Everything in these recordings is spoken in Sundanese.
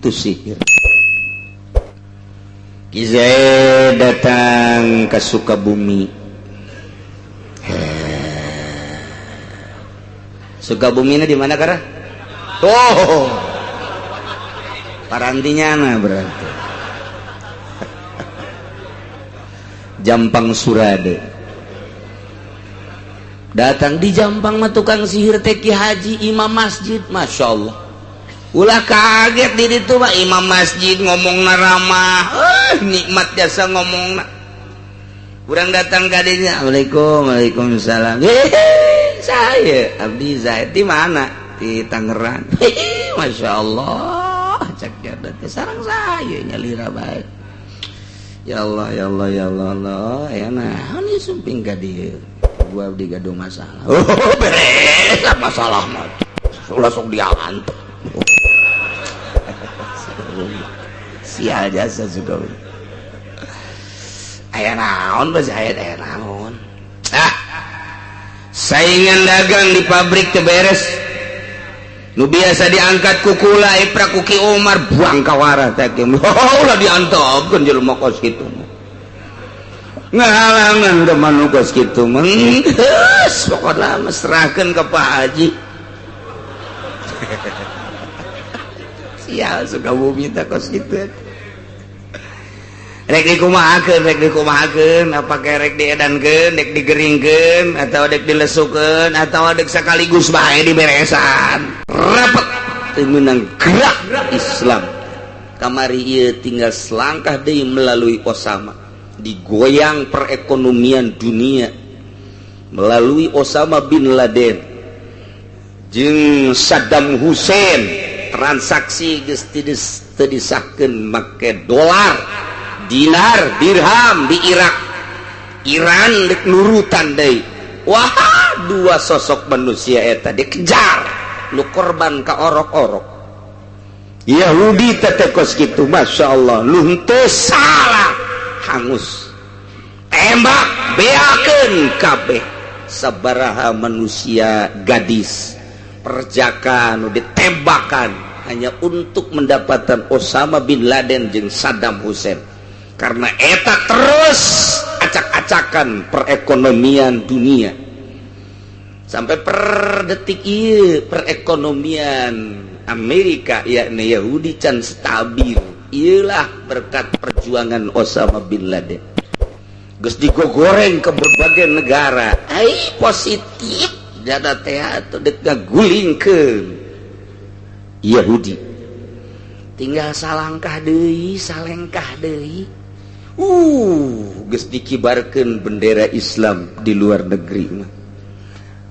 Itu sihir. Ki Zaid datang ke Sukabumi. Sukabumi ini di mana kara? Tuh. Parantinya nah berarti. Jampang Surade. Datang di Jampang mah tukang sihir teh Ki Haji imam masjid, Masya Allah. Ulah kaget di ditu mah imam masjid ngomongna ramah, nikmat jasa ngomongna. Urang datang ka dinya, Assalamualaikum, waalaikumsalam. Hehe, saya Abdi Zaid di mana? Di Tangerang. Hehe, Masya Allah. Cek teh sarang saya nyalira bae. Ya Allah, ya Allah, ya Allah, Allah. Ya nah, ini sumping ka dieu. Gua abdi gaduh masalah. Oh, beres masalah mah. Ulah sok diantep. Sial jasa juga. Aya naon bas aya aya naon. Ah. Saingan dagang di pabrik teu beres. Nu biasa diangkat ku kula iprak ku Ki Umar buang kawara teh. Oh, ulah diantepkeun jelema kos kitu. Ngahalangan ke manu kos kitu mah. Geus pokona serahkeun ka Pak Haji. Sial Sukabumi teh kos kitu. Rek dikumahakeun, rek dikumahakeun, apakah rek diedankeun, rek digeringkeun, atau rek dilesukeun, atau rek sekaligus bae diberesan. Rapet teu meunang gerak Islam. Kamari ieu tinggal selangkah deui melalui Osama. Digoyang perekonomian dunia melalui Osama bin Laden jeung Saddam Hussein. Transaksi geus teu disahkeun make dolar, dinar, dirham di Irak. Iran dek nurutan deui. Wah, dua sosok manusia eta dikejar lu korban ka orok-orok Yahudi teh kos kitu. Masya Allah, lu henteu salah hangus tembak beakeun kabeh sabaraha manusia gadis perjaka nu ditembakan hanya untuk mendapatkan Osama bin Laden jeung Saddam Hussein. Karena eta terus acak-acakan perekonomian dunia sampai per detik ieu perekonomian Amerika yakni Yahudi can stabil. Iyalah berkat perjuangan Osama bin Laden. Geus digogoreng ke berbagai negara. Ai positif jada teh atuh dek ngagulingkeun Yahudi. Tinggal salangkah deui, salengkah deui. Geus dikibarkeun bendera Islam di luar negeri mah.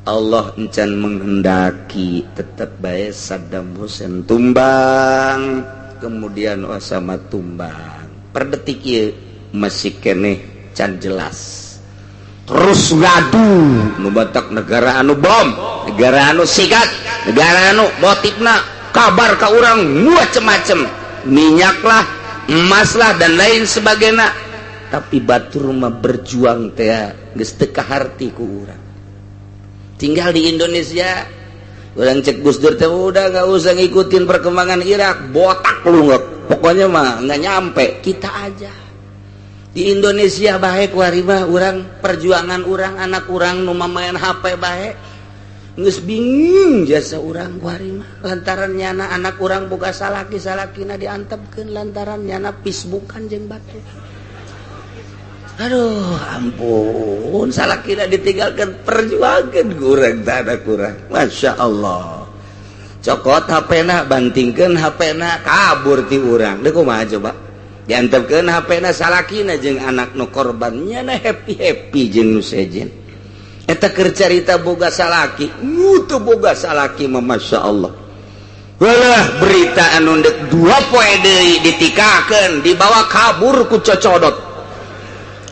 Allah encan menghendaki tetap bae Saddam Hussein tumbang, kemudian Osama tumbang. Per detik ieu masih keneh can jelas. Terus ngadu nu batak negara anu bom, negara anu sikat, negara anu motifna kabar ka urang macem-macem, minyak lah, emas lah dan lain sebagainya. Tapi batur mah berjuang teh geus teu kaharti ku urang. Tinggal di Indonesia urang cek Gus Dur teh udah nggak usah ngikutin perkembangan Irak, botak lu nggak, pokoknya mah nggak nyampe. Kita aja di Indonesia baik waribah urang perjuangan urang anak urang nu main HP baik geus bingung jasa urang warima lantaran nyana anak urang boga salaki salakina diantepkeun lantaran nyana Facebookan jeung batur. Aduh ampun, salakina ditinggalkan perjuangan kurang tak ada kurang. Masya Allah, cokot HP-na, bantingkeun HP-na, kabur ti urang. Deuk kumaha coba diantepkeun HP-na salakina jeung anak nu korban nyana happy happy jeung nu sejen. Eta keur carita boga salaki, mutu boga salaki mah Masya Allah. Walah berita anu dek 2 poe deui ditikakeun dibawa kabur ku cocodot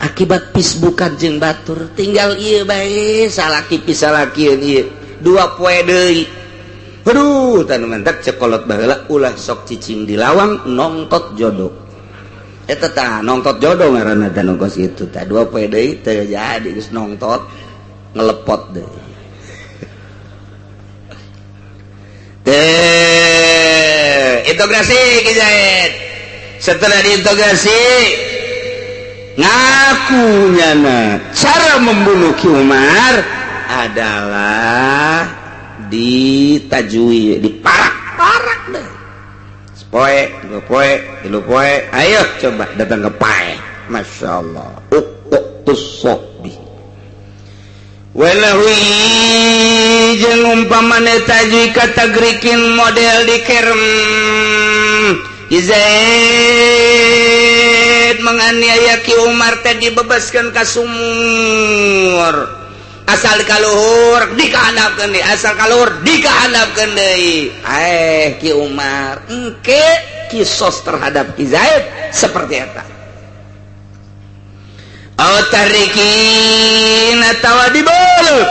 akibat Facebookan jeung batur. Tinggal ieu bae salaki pisalakieun ieu 2 poe deui. Aduh, tanu mantak cekolot baheula ulah sok cicing di lawang nongtot jodoh. Eta tah nongtot jodoh ngaranna teh nu kos kitu tah 2 poe deui teu jadi geus nongtot ngelepot deui. Teh Integrasi Ki Zaid. Setelah diintegrasi, ngaku nyana cara membunuh Ki Umar adalah ditajui, diparak-parak deh. Poe, dua poe, tilu poe, ayo coba datang ke pae. Masya Allah. Uktus sohbi. Walahwi jeung umpamane tajui katagrikin model di kerem. Zaid menganiaya Ki Umar teh dibebaskan ka sumur, asal kaluhur dikahandapkeun deui, asal kaluhur dikahandapkeun deui. Eh, Ki Umar engke kisos terhadap Ki Zaid seperti eta. Aw tarikin atawa dibelut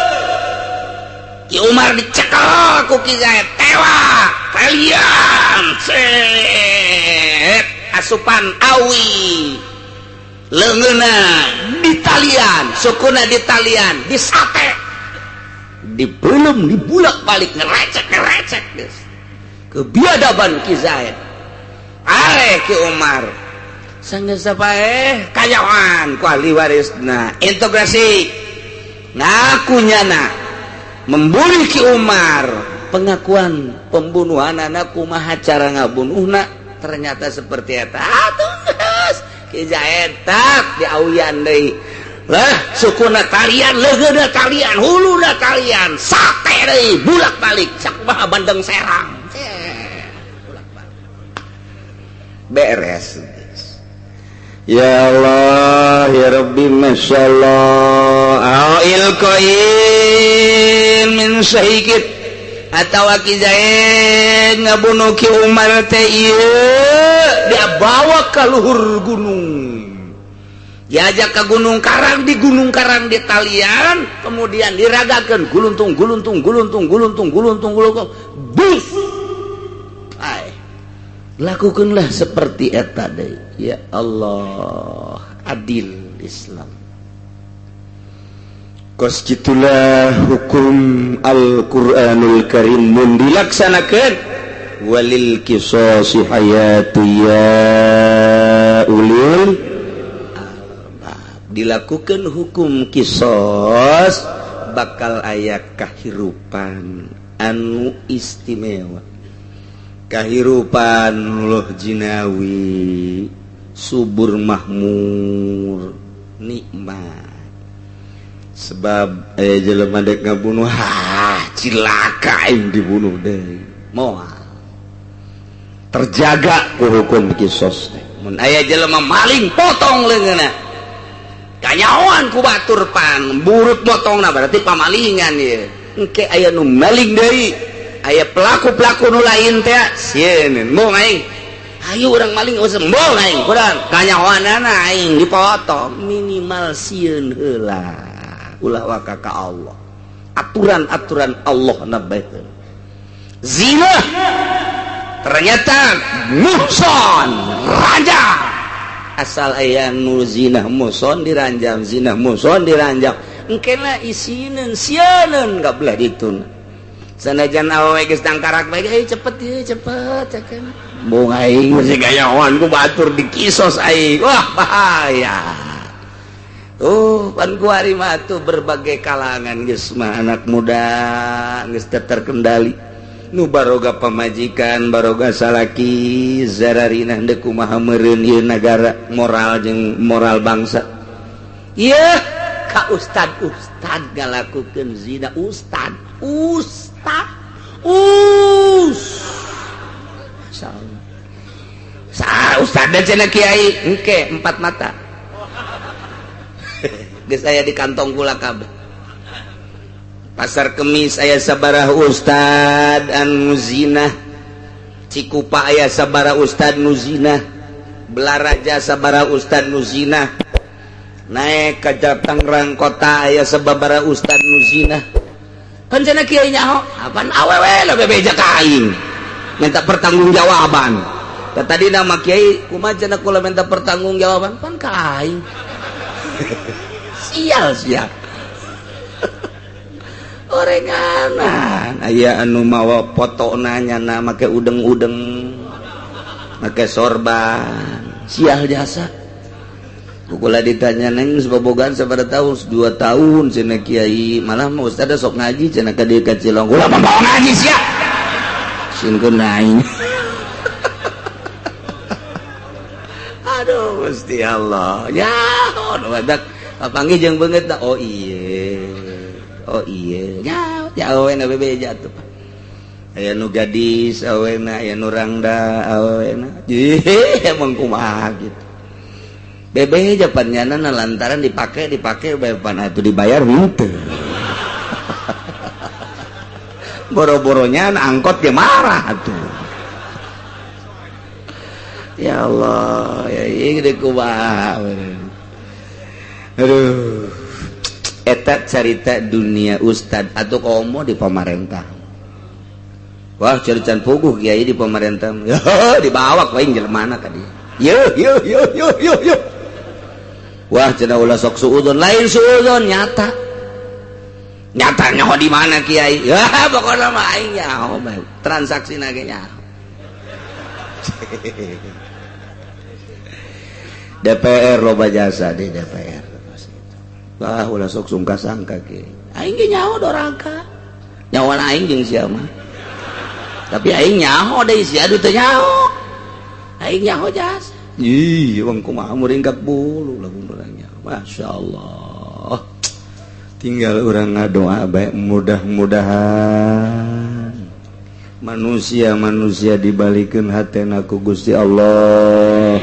Ki Umar, dicekel ku Ki Zaid, tewak, kalian set asupan awi, leungeunna ditalian, sukuna ditalian, disate, dibelum, dibulak balik, ngerecek ngerecek geus kebiadaban Ki Zaid. Are Ki Umar sanggeus eh kayawan ku ahli warisna, integrasi, ngaku nyana membunuh Ki Umar. Pengakuan pembunuhan anak, kumaha cara ngabunuhna, ternyata seperti eta. Atuh geus Ki Zaid tak diawian deui lah, sukuna talian, leungeunna talian, huluna talian, sate deui, bulak balik sakumaha bandeng serang, bulak balik, beres. Ya Allah, ya Rabbi, Masya Allah. Ilqain min sahikit atau Ki Zaid ngabunuh Ki Umar teh ieu dia bawa ke luhur gunung, diajak ke Gunung Karang, di Gunung Karang di talian, kemudian diragakan, guluntung guluntung guluntung guluntung guluntung guluntung, bus. Ay, lakukanlah seperti eta deui. Ya Allah, adil Islam. Kos gitulah hukum Al-Qur'anul Karim mun dilaksanakan. Walil qisasi hayatu ya ulil albab. Dilakukan hukum kisos bakal aya kahirupan anu istimewa, kahirupan loh jinawi, subur makmur, nikmat, sebab jelema dek ngabunuh, ha cilaka aing dibunuh deui, moal terjaga ku hukum kisos teh. Mun aya jelema maling, potong leungeunna, kanyahoan ku batur, pan burut motongna, berarti pamalingan ieu. Engke aya nu maling deui, aya pelaku-pelaku nu lain teh, sieun, embung aing, ayo urang maling, oh embung aing, kurang kanyahoanana aing dipotong. Minimal sieun heula, ulah waka ka Allah, aturan-aturan Allah nabaikeun. Zina ternyata muhson, raja, asal aya nu zina muhson diranjam, zina muhson diranjam. Engkena isineun sieun gak belah ditun, sanajan awewe geus dangkarak bae, ayo cepet ieu, cepet cakeun, embung aing, masih gayawan ku batur, dikisos aing, wah bahaya. Oh, pan kuari mah tuh berbagai kalangan geus mah, anak muda geus terkendali, nu baroga pamajikan, baroga salaki, zararinah deuk kumaha meureun ieu nagara, moral jeung moral bangsa. Ieu ka ustad, ustad ngalakukeun zina, ustad, ustad, us sa ustad dan cenah kiai, engke empat mata geus aya di kantong kula kabeh. Pasar Kemis aya sabaraha ustad anu zina, Cikupa aya sabaraha ustad nu zina, Belaraja sabaraha ustad nu zina, naik ke Tangerang Kota aya sababaraha ustad nu zina. Kan cenah kiai nyaho, apaan awewe lah bebeja ka aing minta pertanggungjawaban. Tadi nama kiai kumaha cenah, kula minta pertanggungjawaban pan ka aing. Sial, sial orenganan. Aya anu mawa foto nanya na make udeng-udeng. Make sorban sial jasa. Kukula ditanya neng sebobogan sabaraha tahun? 2 tahun cenah kiai. Malah mah ustaz sok ngaji cenah ka dieu ka Cilong. Ulah mambawa ngaji sia. Sieunkeun aing. Aduh Gusti Allah. Ya, badak papanggih jeung beungeut da. Oh ieu. Oh ieu. Ya, awena bebeja atuh. Aya nu gadis awena, aya nu rangda awena. Ih, emang kumaha gitu. Bebeja pan nyana lantaran dipake bae pan atuh dibayar henteu. Boro-boronya angkot ge marah atuh. Ya Allah, ya ieu gede kumaha. Aduh. Eta carita dunia ustad atau komo di pamarentah. Wah, cerican puguh kiai di pemerintah. Dibawa ku aing jelema ka dieu. Yo yo yo yo yo yo. Wah, cenah ulah sok suudzon, lain suudzon nyata. Nyata nyaho di mana kiai? Ya, pokona mah aing nyaho bae. Transaksina ge nyaho. DPR loba jasa di DPR. Wah, ulah sok sungka sangka kiai. Aing ge nyaho doraka. Nyawa aing jeung sia mah. Tapi aing nyaho deui sia aduh teu nyaho. Aing nyaho jasa. Ih, wong kumaha muringkak bulu lamun urang nyaho. Masyaallah. Tinggal urang ngadoa bae mudah-mudahan manusia-manusia dibalikeun hatena ku Gusti Allah.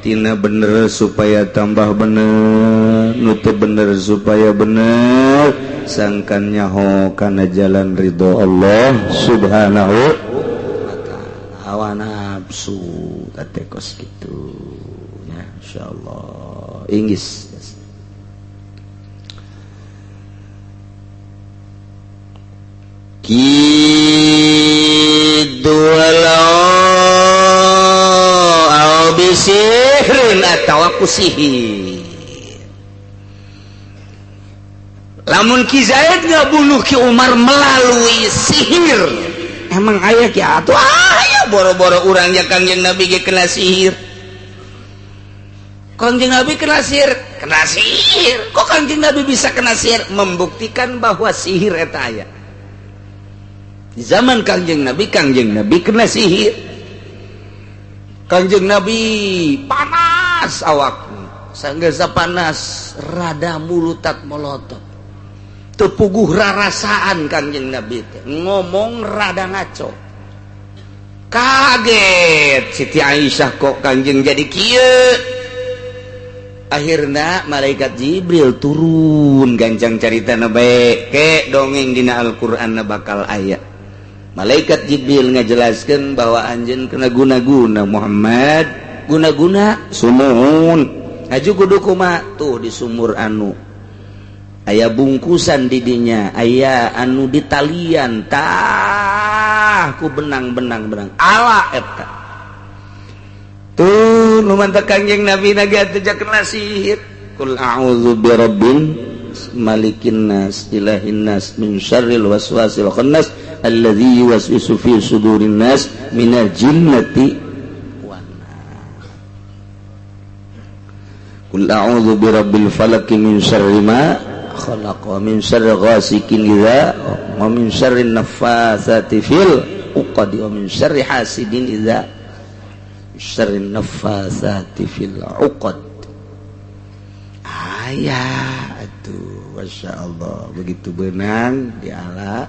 Tina bener supaya tambah bener, nu teu bener supaya bener. Sangkan nyaho kana jalan ridho Allah subhanahu wa ta'ala. Hawa nafsu teh kos kitu ya, insyaallah inggis. Kidu au bisihrin atawa kusihir. Lamun Ki Zaid ngabunuh Ki Umar melalui sihir, emang aya ki atuh aya boro-boro urangnya Kangjeng Nabi ge kena sihir. Kangjeng Nabi kena sihir, kena sihir. Kok Kangjeng Nabi bisa kena sihir? Membuktikan bahwa sihir eta aya. Di zaman Kangjeng Nabi kena sihir. Kangjeng Nabi panas awakna, sanggeus panas rada mulutat molotot. Tepuguh rarasaan Kangjeng Nabi teh ngomong rada ngaco. Kaget Siti Aisyah kok Kangjeng jadi kieu. Akhirna malaikat Jibril turun gancang caritana bae ke dongeng dina Al-Qur'an bakal aya. Malaikat Jibril ngajelaskeun bahwa anjeun kena guna-guna Muhammad, guna-guna sumuhun. Aju kudu kumaha tuh di sumur anu aya bungkusan didinya, aya anu ditalian tah ku benang-benang benang ala eta tuh nu mantak Kangjeng Nabi naga teu kena sihir. Qul a'udzu birabbin malikin nas ilahin nas min syarril waswasil khannas alladzi yuwaswisu fi sudurin nas minal jinnati wan nas. Qul a'udzu birabbil falaq min syarri ma khalaq wa min syarri ghasikin idza wa min syarri naffatsati fil 'uqad wa min syarri hasidin idza syarri naffatsati fil 'uqad. Aya atuh masyaallah begitu benang diala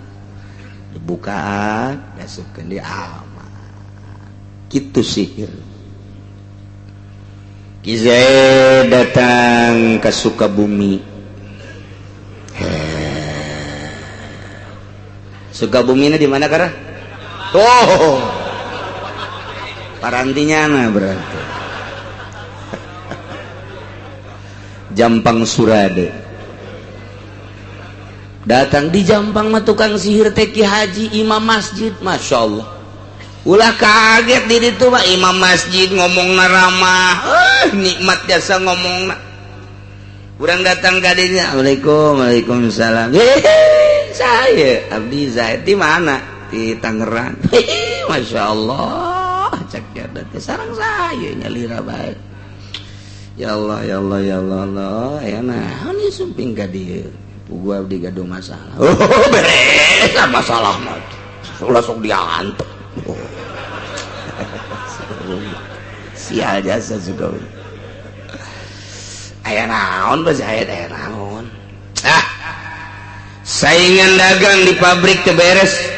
dibukaan diasupkeun di aman kitu sihir. Ki Zaid datang ke Sukabumi. Sukabumi ini di mana kara? Oh, parantinya nah berarti. Jampang Surade. Datang di Jampang mah tukang sihir teh Ki Haji imam masjid, masya Allah. Ulah kaget di ditu mah imam masjid ngomongna ramah, nikmat jasa ngomongna. Urang datang ka dinya, Assalamualaikum, waalaikumsalam. Hehe, saya Abdi Zaid di mana? Di Tangerang. Hehe, masya Allah, cek. teh sareng saya nyalira bae. Ya Allah ya Allah ya Allah Allah aya naon ieu sumping ka dieu. Pugu abdi gaduh masalah. Oh beres masalah mah. Ulah sok diantep. Oh. Sial jasa juga. Aya naon bae aya naon. Ah. Saingan dagang di pabrik teu beres.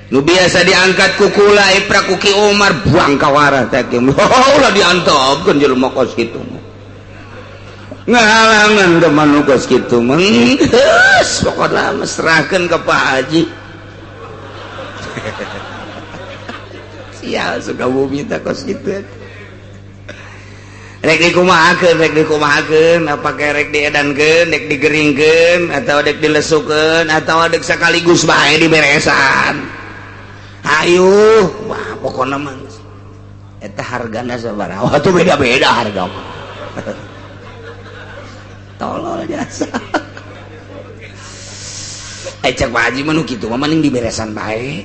Nu biasa diangkat ku kula iprak ku Ki Umar buang kawara teh. Oh, ulah diantepkeun jelema kos kitu mah. Ngahalangan ke manu kos kitu mah. Geus pokona serahkeun ka Pak Haji. Sial Sukabumi teh kos kitu. Rek dikumahakeun, apakah rek diedankeun, rek digeringkeun atau rek dilesukeun atau rek sekaligus bae diberesan. Ayo, wah pokona mah eta hargana sabaraha? Wah tuh beda-beda harga mah. Tolol jasa. Cek Pak Haji mah nu kitu mah mending diberesan bae.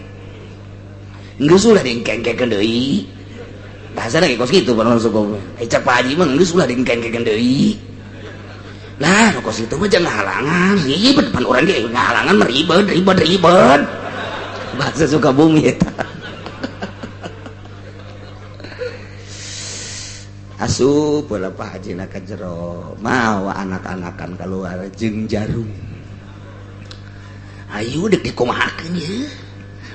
Geus ulah diengkengkeun deui. Bahasa lagi kos gitu pan langsung gue. Cek Pak Haji mah geus ulah diengkengkeun deui. Lah, kos itu mah jangan halangan, ribet pan urang ge ngahalangan mah ribet, ribet, ribet. Bahasa Sukabumi eta. Asup bola Pak Haji na ka jero, mawa anak-anakan keluar jeung jarum. Ayo dek dikumahakeun ieu.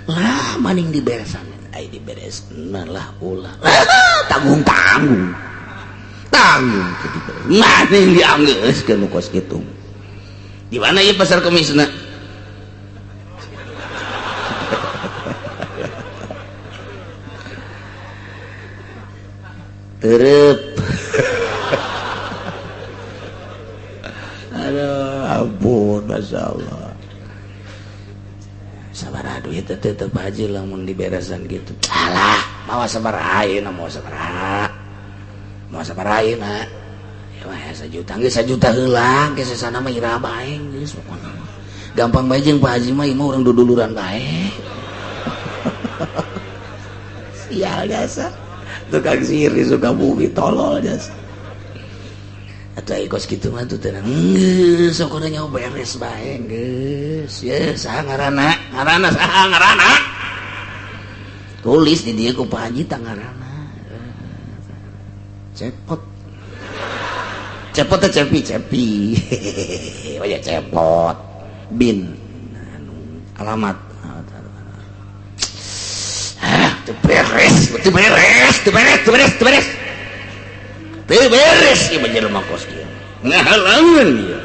Lah maning diberesan. Ai diberesna lah ulah. Tanggung-tanggung. Tanggung teu diberes. Maning dianggeuskeun nu kos kitu. Di mana ieu pasar Kemisna? Terep. Aduh, ampun, masya Allah. Sabaraha duit teh tetep aja lamun diberesan gitu. Alah, mawa sabaraha ayeuna, mawa sabaraha. Mawa sabaraha ayeuna. Ya mah 1 juta, geus 1 juta heula, geus sesana mah ira bae geus pokona mah. Gampang bae jeung Pak Haji mah ieu mah urang duduluran bae. Sial jasa. Tukang sihir di Sukabumi tolol jasa. Atau kos kitu mah tuh tenang. Geus sokona nyawa beres bae geus. Ye saha ngaranna? Ngaranna saha ngaranna? Tulis di dieu ku Pak Haji tah ngaranna. Cepot. Cepot teh cepi cepi. Oh ya cepot. Bin anu alamat. Ah, teu beres, teu beres, teu beres, teu beres, teu beres. Teu beres ieu mah jelema kos kieu. Ngahalangan ieu.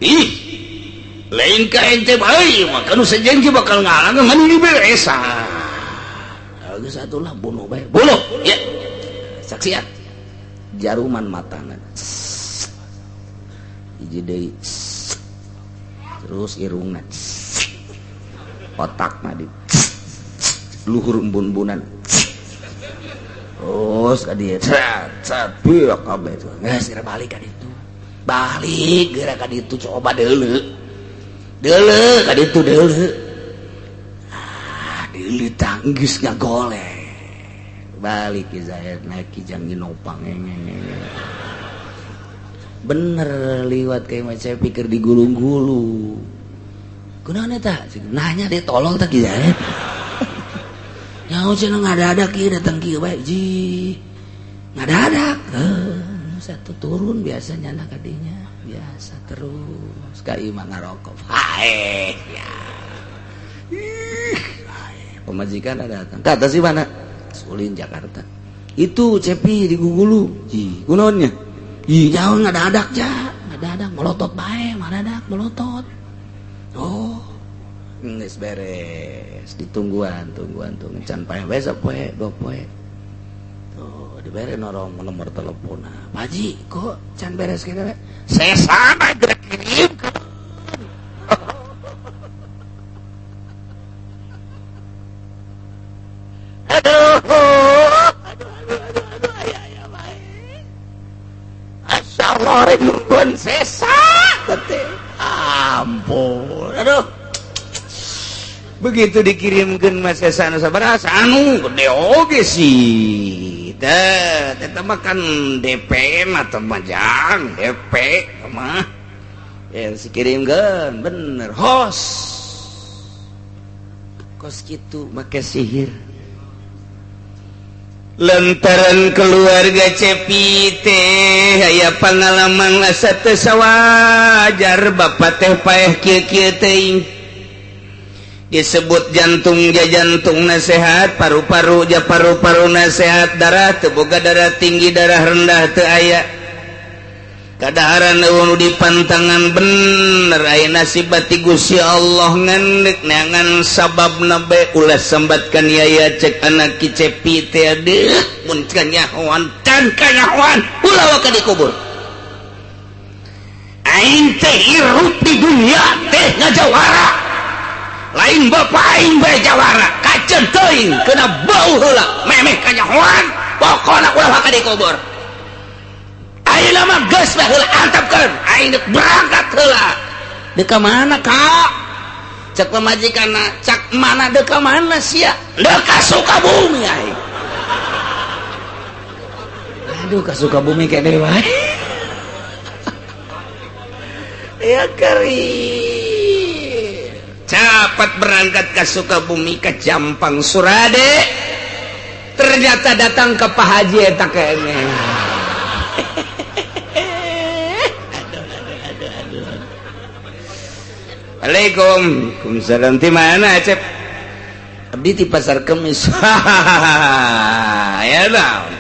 Ih. Lain ka ente bae mah kanu sejen ge bakal ngahalangan mani diberesan. Geus atuh lah bunuh bae. Bunuh. Ya. Saksian. Jaruman matana. Hiji deui. Terus irungna. Otakna di luhur embun-embunan. Terus ka dieu cat cat biak kabeh tuh. Geus geura balik ka ditu. Balik geura ka ditu coba deuleu. Deuleu ka ditu deuleu. Ah, deuleu tah geus ngagoleh. Balik ki Zaid naik kijang Inopang. Bener liwat kayak macam saya pikir digulung-gulung. Kunaon eta? Nanya dia tolol tah ki Zaid. Nyaho cenah ngadadak kieu datang kieu bae ji. Ngadadak. Satu turun biasanya anak kadinya. Biasa terus ka imah ngarokok. Hae ya. Ih, hae. Pemajikan ada datang. Kata sih mana? Sulin Jakarta. Itu Cepi di Gugulu. Ji, kunaonnya? Ih, nyaho ngadadak ja. Ngadadak melotot bae, ngadadak melotot. Oh. Geus beres, ditungguan, tungguan, tungguan. Can paeh bae sapoe, dua poe. Tuh, dibere norong nomor telepon. Pak Haji, kok can beres kieu we? Sesana geura kirim. Aduh, aduh, aduh, aduh, aduh, aya aya bae. Masyaallah, rek nungguan sesa teh. Ampun, aduh. Begitu dikirimkan mas sana sabaraha anu gede oge sih. Teh eta mah kan DP mah teh mah jang DP mah. Ya dikirimkeun bener hos. Kos kitu make sihir. Lantaran keluarga Cepi teh aya pengalaman asa teu sawajar bapak teh paeh kieu-kieu teuing. Disebut jantung ja jantung sehat, paru-paru ja paru-paru sehat, darah teu boga darah tinggi, darah rendah teu aya. Kadaharan euweuh di pantangan bener aya nasib ti Gusti Allah ngan deuk neangan sababna bae ulah sambatkan yaya cek anak Ki Cepi teh deuh mun kanyahoan can kanyahoan ulah waka dikubur. Aing teh hirup di dunia teh ngajawara. Lain bapak aing bae jawara, kaceun teuing kena bau heula memeh kanyahoan pokona ulah waka dikubur. Ayeuna mah geus bae heula antepkeun aing deuk berangkat heula. Deuk ka mana Kak? Cek pamajikanna, cak mana deuk ka mana sia? Deuk ka Sukabumi aing. Aduh ka Sukabumi kene wae. Ya keri. Cepat berangkat ke Sukabumi ke Jampang Surade. Ternyata datang ke Pak Haji eta kene. Aduh aduh aduh aduh. Assalamualaikum. Waalaikumsalam. Di mana, Cep? Abdi di Pasar Kemis. Ya naon.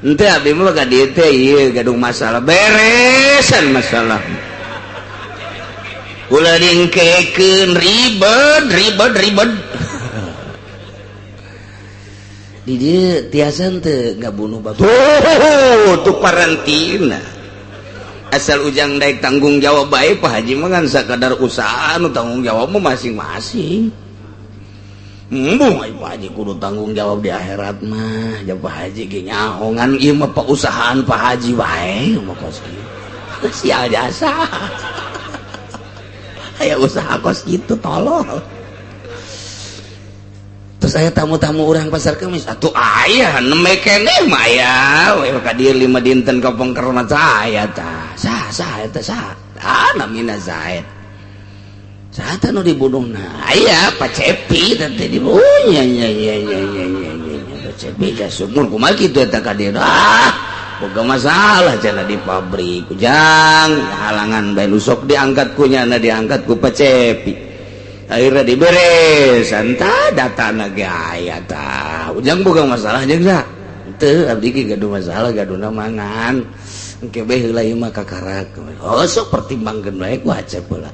Ente abdi mah ka dieu teh ieu gaduh masalah beresan masalah. Ulah dingkekeun ribet ribet ribet. Di dieu tiasa teu ngabunuh batur. Tuh parantina. Asal ujang daek tanggung jawab bae Pak Haji mah ngan sakadar usaha nu tanggung jawab mah masing-masing. Embung ai Pak Haji kudu tanggung jawab di akhirat mah. Ja Pak Haji ge nyaho ngan ieu mah pausahaan Pak Haji wae mah kos kieu. Sial jasa. Aya usaha kos kitu tolol. Terus aya tamu-tamu urang Pasar Kemis atuh aya nembe keneh mah aya we ka dieu 5 dinten ka pengker mah aya tah. Sah sah eta sah. Ah namina Zaid. Saha teh nu dibunuhna? Aya Pak Cepi teh dibunuh nya nya nya nya nya nya nya. Pak Cepi ja sumur kumaha kitu eta ka dieu. Ah boga masalah cenah di pabrik ujang halangan bae nu sok diangkat ku nyana diangkat ku Pak Cepi. Akhirnya diberesan tah datana ge aya tah. Ujang boga masalah jeung sa? Teu abdi ge gaduh masalah gaduhna mangan. Engke bae heula ieu mah kakarak. Oh sok pertimbangkeun bae ku Acep heula.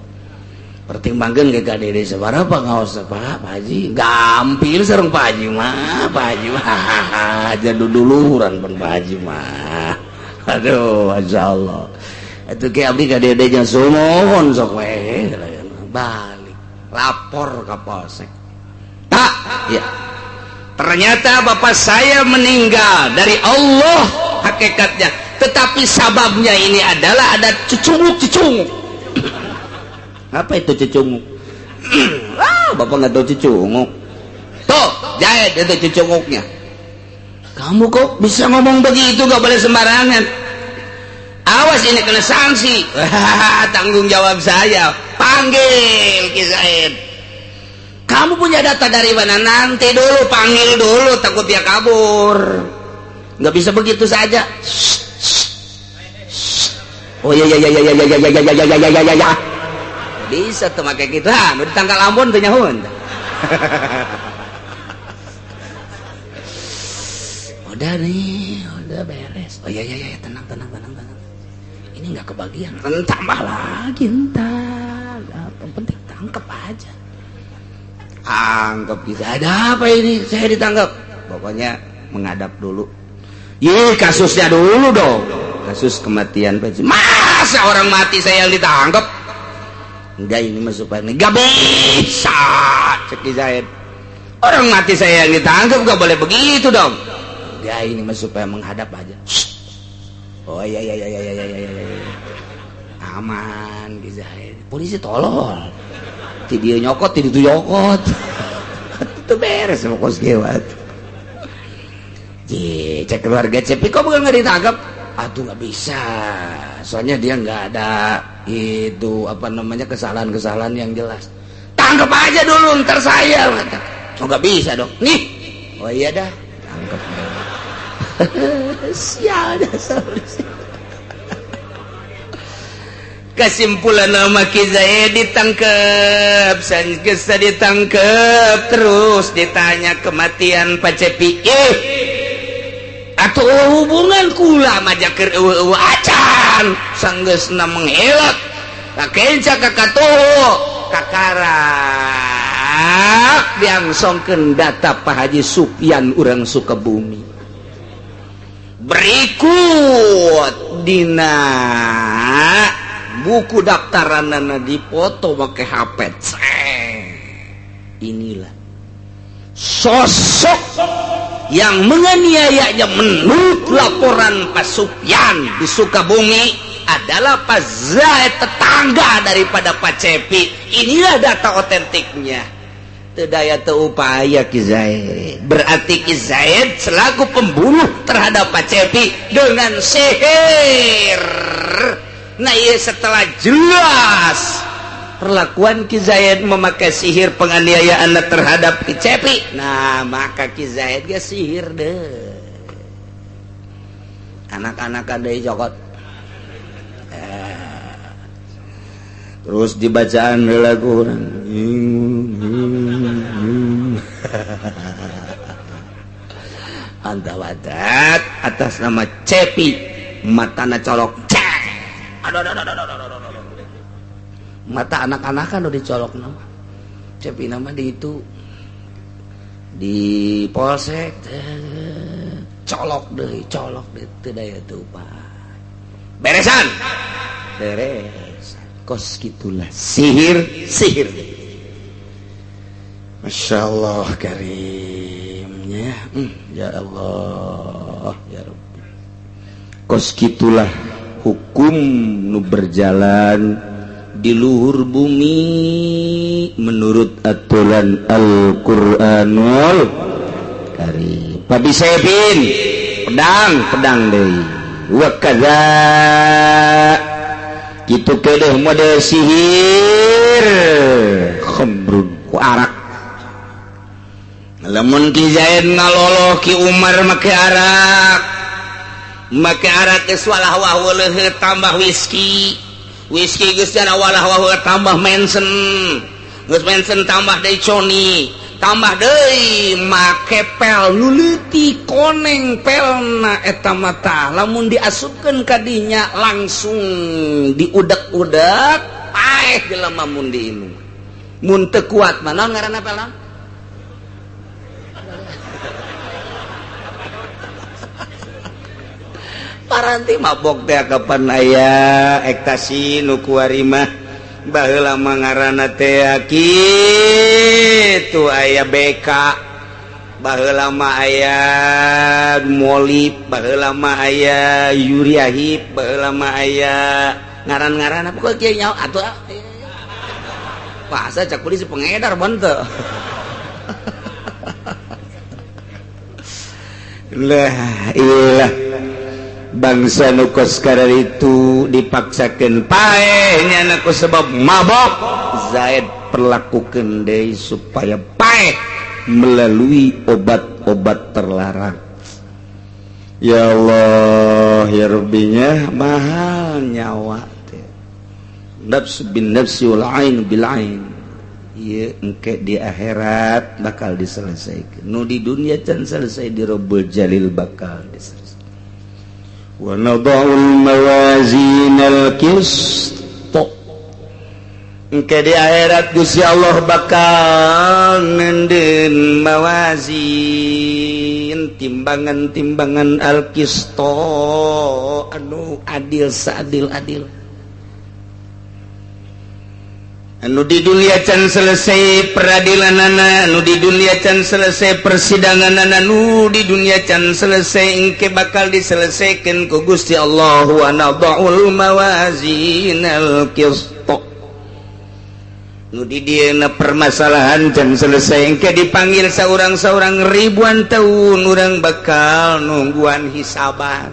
Pertimbangkeun ge ka dede sabaraha pangaosna Pak Haji. Gampil sareng Pak Haji mah, Pak Haji mah jadi duluran pun Pak Haji mah. Aduh, masyaallah. Atuh ge abdi ka dede nya sumuhun sok we balik. Lapor ke polsek. Tak, ya. Ternyata bapak saya meninggal dari Allah hakikatnya, tetapi sababnya ini adalah ada cucunguk-cucunguk. Apa itu cucunguk? Ah, bapak nggak tahu cucunguk. Tuh, jahit itu cucunguknya. Kamu kok bisa ngomong begitu, gak boleh sembarangan. Awas ini kena sanksi. Tanggung jawab saya. Panggil Ki Zaid. Kamu punya data dari mana? Nanti dulu, panggil dulu, takut dia kabur. Nggak bisa begitu saja. Oh iya iya iya iya iya iya iya iya iya iya iya. Bisa tuh make gitu. Ah, nu ditangkal Ambon teh nyahoan. Udah nih, udah beres. Oh iya iya iya, tenang tenang tenang tenang. Ini nggak kebagian, tambah lagi entar. Yang penting tangkep aja. Anggap bisa ada apa ini? Saya ditangkap. Pokoknya menghadap dulu. Ye, kasusnya dulu dong. Kasus kematian Pak. Masa orang mati saya yang ditangkap? Enggak, ini mah supaya enggak bisa. Cek Zaid. Orang mati saya yang ditangkap enggak boleh begitu dong. Enggak, ini mah supaya menghadap aja. Oh iya iya iya iya iya iya. Aman Ki Zaid. Polisi tolol. Ti dieu nyokot, ti ditu nyokot. Itu beres sama kos kieu atuh. Cek keluarga Cepi, kok bukan nggak ditangkap? Aduh, nggak bisa, soalnya dia nggak ada itu apa namanya kesalahan-kesalahan yang jelas. Tangkap aja dulu, ntar saya. Oh, nggak bisa dong. Nih, oh iya dah, tangkap. Sial dasar. Kesimpulan nama Ki Zaid ditangkep, sanggeus ditangkep terus ditanya kematian Pak Cepi. Atau hubungan kula mah keur eueuh acan, sanggeusna mengelak. Kakenca ka katuhu kakarak diangsongkeun data Pak Haji Supyan urang Sukabumi. Berikut dina buku daftaranana dipoto make HP. Inilah sosok yang menganiayanya menurut laporan Pak Supyan di Sukabumi adalah Pak Zaid, tetangga daripada Pak Cepi. Inilah data otentiknya. Teu daya teu upaya Ki Zaid. Berarti Ki Zaid selaku pembunuh terhadap Pak Cepi dengan sihir. Nah, iya, setelah jelas perlakuan Ki Zaid memakai sihir penganiayaan terhadap Ki Cepi, nah maka Ki Zaid ge sihir deh. Anak-anak ada cokot. Terus dibacaan lagu orang. Anta wadat atas nama Cepi matana colok. Aduh, aduh, aduh, aduh, aduh, aduh. Mata anak-anak kan udah dicolok nama Cepi, nama di itu di polsek colok deh, colok deh, teu daya teu upaya. Beresan, beres kos gitulah sihir sihir. Masya Allah karimnya, ya Allah ya Rabbi. Kos gitulah hukum nu berjalan di luhur bumi menurut aturan Al-Qur'anul Karim. Pabi Sebin pedang pedang deui wa kadza kitu kedeh model sihir khamrun ku arak. Lamun Ki Zaid ngaloloh Ki Umar make arak, make arak geus walah wah leuheut tambah whisky, whisky geus walah wah tambah Manson, geus Manson tambah deui Coni, tambah deui make pel nu leutik koneng pelna eta mata. Lamun diasupkeun ka dinya langsung diudek-udek paeh jelema mun diinum. Mun teu kuat mah naon ngaranna pelna? Paranti mabok teh kapan aya ektasi nu kuari mah baheula mah ngaranna teh kitu aya BK, baheula mah aya Molip, baheula mah aya Yuriahip, baheula mah aya ngaran-ngaran apa kok kieu nyaho atuh bahasa cak polisi pengedar banteu. Lah ilah bangsa nu kos itu dipaksakan paehnya ku sebab mabok. Zaid perlakukan deui supaya paeh melalui obat-obat terlarang. Ya Allah ya Rabbinya, mahal nyawa teh. Nafsu bin nafsi wal ain bil ain. Ieu engke di akhirat bakal diselesaikan. Nu di dunia can selesai di Rabbul Jalil bakal diselesaikan. Wa nadha'ul mawazinal qist. Engke di akhirat Gusti Allah bakal nenden mawazin, timbangan-timbangan al-qist anu adil seadil-adil. Anu di dunia can selesai peradilanana, anu di dunia can selesai persidanganana, anu di dunia can selesai engke bakal diselesaikan ku Gusti Allah. Wa nadha'ul mawazinal qist. Nu di dieuna permasalahan can selesai, engke dipanggil saurang-saurang ribuan tahun urang bakal nungguan hisaban.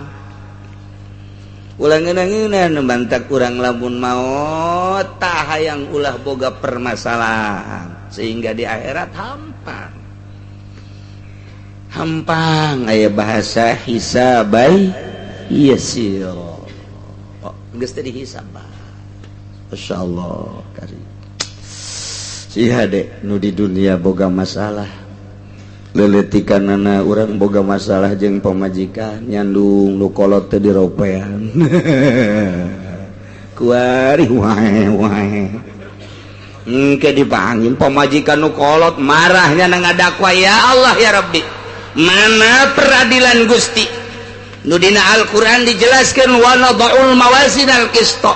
Ulah ngeunah-ngeunah mantak urang lamun maot tah hayang ulah boga permasalahan sehingga di akhirat hampang. Hampang aya bahasa hisaban yasir. Oh, geus teh dihisab. Masyaallah karim. Sia dek nu di dunia boga masalah, leletikanana urang boga masalah jeung pamajikan, nyandung nu kolot teh diropean kuari wae wae, engke dipanggil pamajikan nu kolot marahnya na ngadakwa, "Ya Allah, ya Rabbi, mana peradilan Gusti nu dina Al-Qur'an dijelaskan wa nada'ul mawazin al-qista?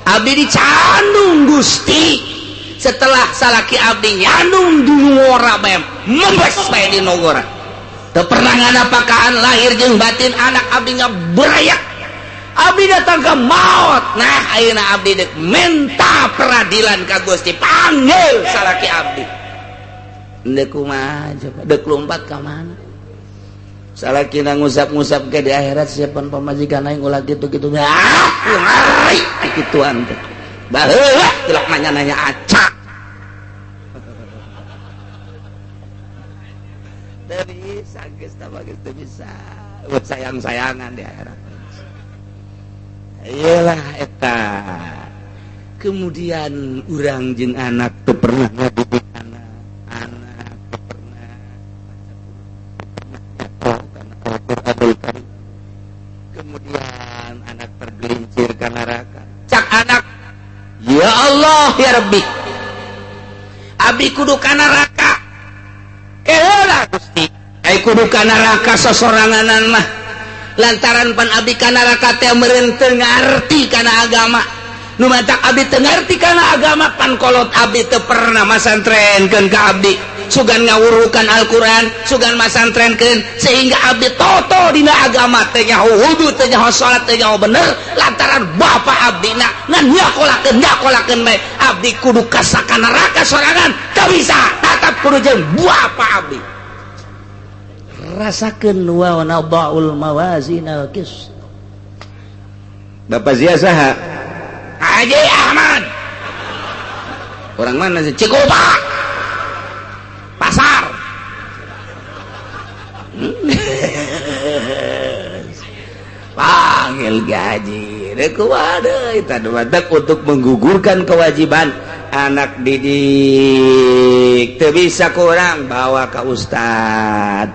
Abdi dicandung, Gusti." Setelah salaki abdi nyandung di ngora bae, membes bae di nogora, teu pernah nganapakaan lahir jeung batin anak abdi ngaberayak, abdi datang ke maut. Nah, ayeuna abdi dek minta peradilan ka Gusti, panggil salaki abdi." Dek kumaha coba, dek lompat ka mana salaki na ngusap-ngusap ke di akhirat, siapan pamajikan aing ulah gitu-gitu, ah ngari kituan teh baheula tilak nanya-nanya acak. Teu bisa geus tah, geus teu bisa sayang-sayangan di akhirat. Iyalah eta. Kemudian urang jeung anak teu pernah ngadidik anak, anak teu pernah baca Al-Qur'anul Karim. Kemudian anak tergelincir ke neraka. Cak anak, "Ya Allah, ya Rabbi, abdi kudu ka neraka? Keheula Gusti, ai kudu ka neraka sosoranganan mah lantaran pan abdi ka neraka teh meureun teu ngarti kana agama. Nu matak abdi teu ngarti kana agama, pan kolot abdi teu pernah masantrenkeun ka abdi, sugan ngawurukan Al-Qur'an, sugan masantrenkeun, sehingga abdi toto dina agama, teu nyaho wudu, teu nyaho salat, teu nyaho bener, lantaran bapak abdi na ngan nyakolakeun nyakolakeun bae. Abdi kudu kasaka neraka sorangan? Teu bisa, tetap kudu jeung bapak abdi." Rasakeun wa nada'ul mawazin al-qist. Bapak Zia saha? Haji Ahmad. Orang mana sih? Cikupa pasar. Panggil gaji untuk menggugurkan kewajiban anak didik teu bisa, kurang bawa ke ustad.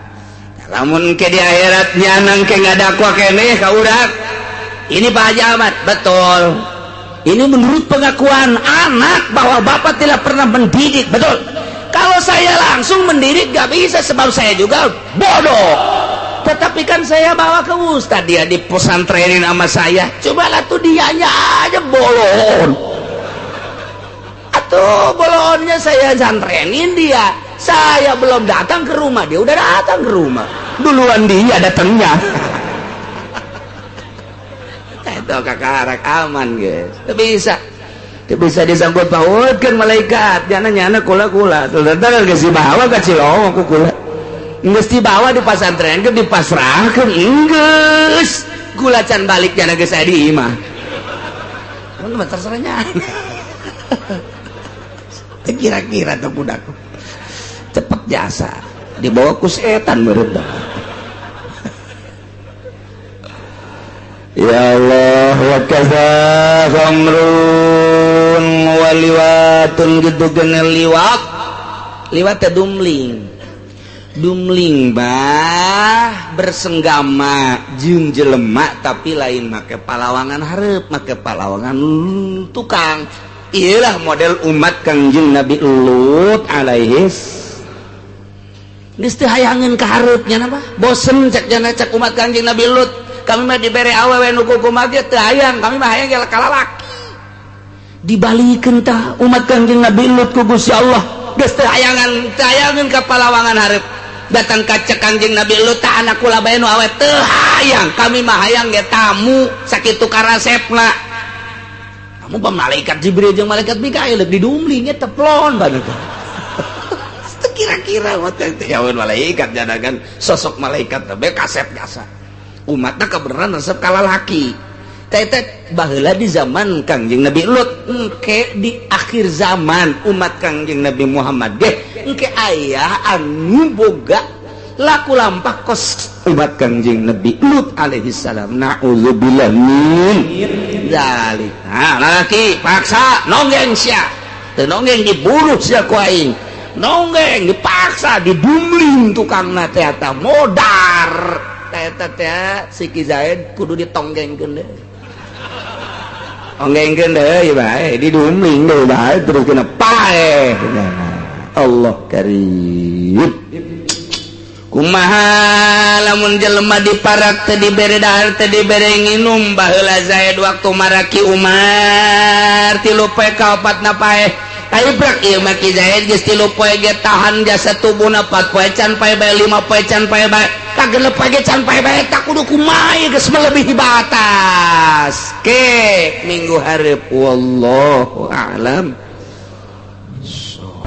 Lamun ke di akhiratnya nang ke ngadakwa keneh ka urang, ini Pak Haji Ahmad, betul, ini menurut pengakuan anak bahwa bapak tidak pernah mendidik, betul. Kalau saya langsung mendidik gak bisa, sebab saya juga bodoh, tetapi kan saya bawa ke ustad, dia di pesantrenin sama saya. Cobalah tuh, dianya aja bolon atau bolonnya saya santrenin dia. Saya belum datang ke rumah, dia udah datang ke rumah duluan, dia datangnya itu kakarak aman, guys. Itu bisa, itu bisa disangkut pautkan malaikat nyana nyana kula kula ternyata geus dibawa ka Cilongok ku kula, geus dibawa di pasantren, dipasrahkeun, geus gula can balik, nyana geus aya di imah. Mun terserahnya kira-kira tuh budak cepet jasa dibawa ku setan meureun. Ya Allah, wa kaza khamrun wa liwatun, gitu gene liwat. Liwat teh dumling. Dumling bah bersenggama jeung jelema, tapi lain make palawangan hareup, make palawangan tukang. Iyalah model umat Kangjeng Nabi Lut alaihis. Geus teu hayangeun ka hareupnya apa? Bosen cek jana, cek umat Kangjeng Nabi Lut. Kami mah dibere awewe nu kumaha ge teu hayang, kami mah hayang ge kalalaki. Dibalikeun tah umat Kangjeng Nabi Lut ku Gusti Allah. Geus teu hayangan, teu hayangeun ka palawangan hareup. Datang ka cek Kangjeng Nabi Lut, tah anak kula bae nu awe teu hayang, kami mah hayang ge tamu sakitu karasepna. Kamu malaikat Jibril jeung malaikat Mikail dek didumling eta plon banget. Kira-kira ya malaikat kan sosok malaikat tapi kasep jasa umatnya kebenaran resep kalah laki tetet. Baheula di zaman Kangjeng Nabi Lut, engke di akhir zaman umat Kangjeng Nabi Muhammad deh engke aya anu boga laku lampah kos umat Kangjeng Nabi Lut alaihi salam. Na'udzubillah min dzalik. Nah, laki paksa nonggeng sia, teu nonggeng dibunuh sia ku aing. Nonggeng dipaksa, didumling tukang teh eta modar eta teh. Si Ki Zaid kudu ditonggengkeun deui, tonggengkeun deui bae, didumling deui bae, terus kena paeh. Allah karim. Kumaha lamun jelema diparak teu dibere dahar, teu dibere nginum? Baheula Zaid waktu maraki Umar 3 poe kaopatna paeh. Kaibrak ieu mah Ki Zaid geus 3 poe ge tahan jasa tubuhna, 4 poe can paeh bae, 5 poe can paeh bae, kagenep poe ge can paeh bae. Tak kudu kumaha geus melebihi batas. Ke minggu hareup, wallahu a'lam. So.